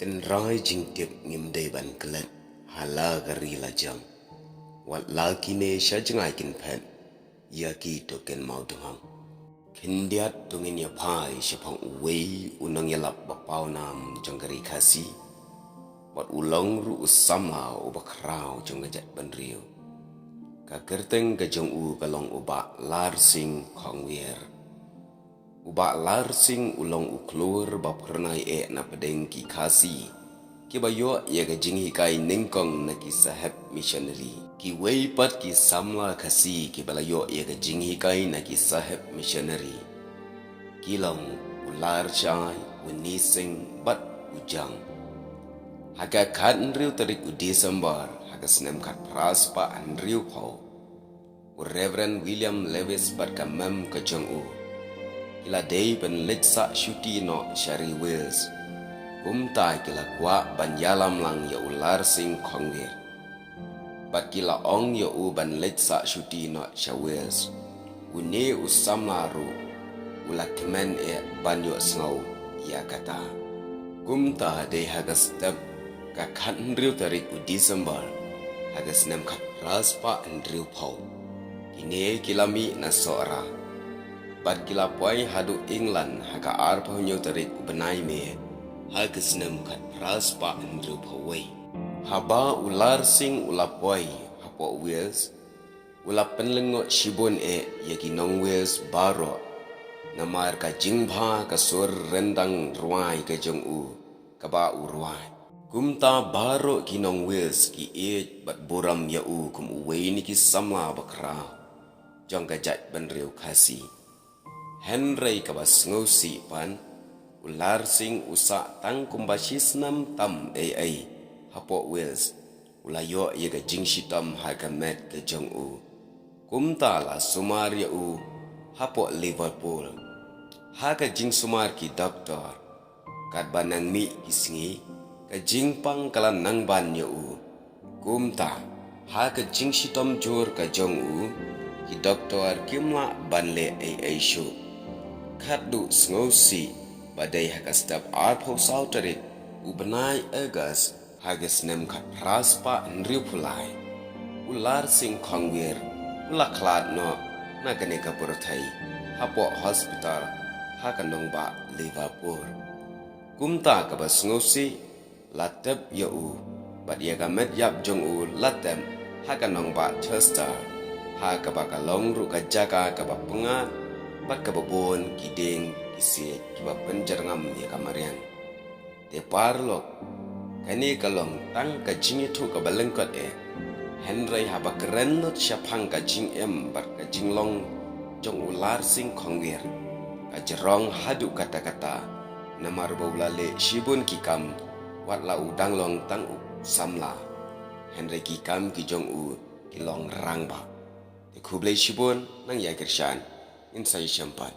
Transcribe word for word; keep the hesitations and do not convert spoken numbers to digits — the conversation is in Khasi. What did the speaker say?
Tynrai jingtip ngim dei ban klet, ha la ka ri la jam. Wat la kine sha jngai kin phet, ïa ki to kin mawdong. Khyndiat to ngin ïa phai shaphang uwei u nongïalap ba pawnam jong ka ri Khasi. Bad u long ruh u samla uba khraw jong ka jaitbynriew. Ka kyrteng ka jong u ka long u Bah Larsing Khongwir. U Bah Larsing u long u khlur ba phyrnai eh na pdeng ki Khasi kiba ïoh ïa ka jinghikai nyngkong na ki sahep missionary. Kiwei pat ki samla Khasi kiba la ïoh ïa ka jinghikai na ki sahep missionary ki long u Larshai, u Nising bad u Jang. Ha ka khathynriew tarik u Disembar ha ka snem khatphra spah hynriewphew, u Reverend William Lewis bad ka mem ka jong u ki la dei ban leit sah shuti noh sha ri Wales. Kumta ki la kwah ban ïalam lang ïa u Larsing Khongwir. Bad ki la ong ïa u ban leit sah shuti noh sha Wales. Une u samla ruh u la kmen eh ban ïohsngew ïa kata. Kumta dei ha ka step ka khathynriew tarik u Disembar ha ka snem khatphra spah hynriewphew, kine ki la mih na Sohra. Bad ki la poi haduh England ha ka arphew hynñiew tarik u bnai May ha ka snem khatphra spah hynriewphew wei. Haba u Larsing u la poi hapoh Wales, u la pynlyngngoh shibun eh ïa ki nong Wales baroh namar ka jingbha ka sur ryndang rwai ka jong u kaba u rwai. Kumta baroh ki nong Wales ki ïeit bad burom ïa u kum uwei na ki samla bakhraw jong ka jaitbynriew Khasi. Hynrei kaba sngewsih pat, u Larsing u sah tang kumba shi snem tam ei ei hapoh Wales. U la ïoh ïa ka jingshitom ha ka met ka jong u. Kumta la sumar ïa u hapoh Liverpool. Ha ka jingsumar ki doktor, katba nang mih ki sngi, ka jingpang ka la nang ban ïa u. Kumta ha ka jingshitom jur ka jong u, ki doktor kim lah ban leh ei ei shuh. Khatduh sngewsih ba dei ha ka step arphew saw tarik u bnai August ha ka snem khatphra spah hynriewphew lai, u Larsing Khongwir u la khlad noh na kane ka pyrthei hapoh hospital ha ka nongbah Liverpool. Kumta kaba sngewsih la tep ïa u bad ïa ka met ïap jong u la tep ha ka nongbah Chester, ha kaba ka long ruh ka jaka kaba pyngngad bad kaba bun ki dieng ki siej kiba pynjyrngam ïa ka mariang. Te paralok, kane ka long tang ka jingïathuh kaba lyngkot eh. Hynrei haba kren lut shaphang ka jingim bad ka jinglong jong u Larsing Khongwir, ka jrong haduh katta katta, namar ba u la leh shibun ki kam, wat la u dang long tang u samla. Hynrei ki kam ki jong u ki long rangbah. Te khublei shibun, nang ïa kyrshan, ngin sa ïashem pat.